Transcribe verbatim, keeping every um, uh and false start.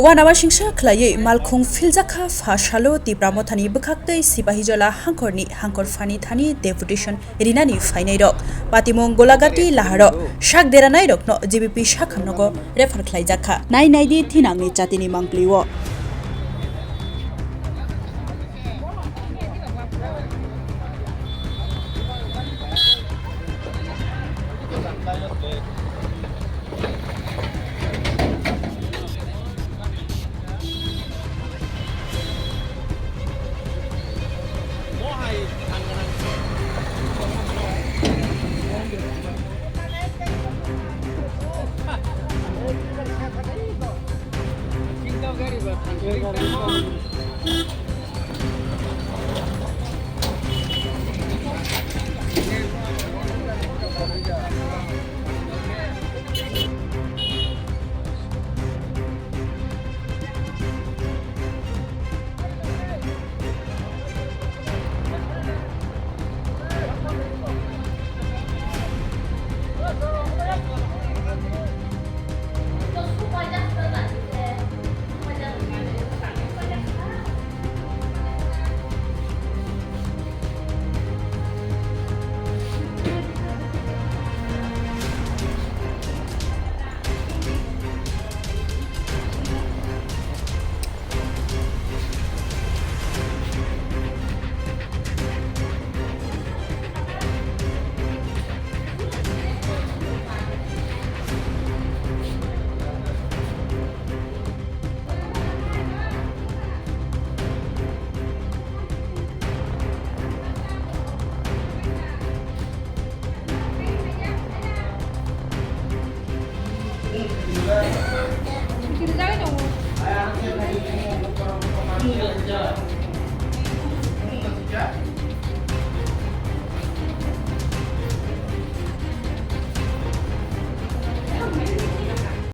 Uanama singsa khlaiwi malkhung philjakha pha salo Tipra Mothani bwkhaktwi Sipahijola hangkhorni hangkhor phani thani deputation rinani phainairok. Patimung Golagati laharo sak deranairokno G B P sakhamnogo refer khlaijakha. Nai naidi thinangni chatini mangpli-o.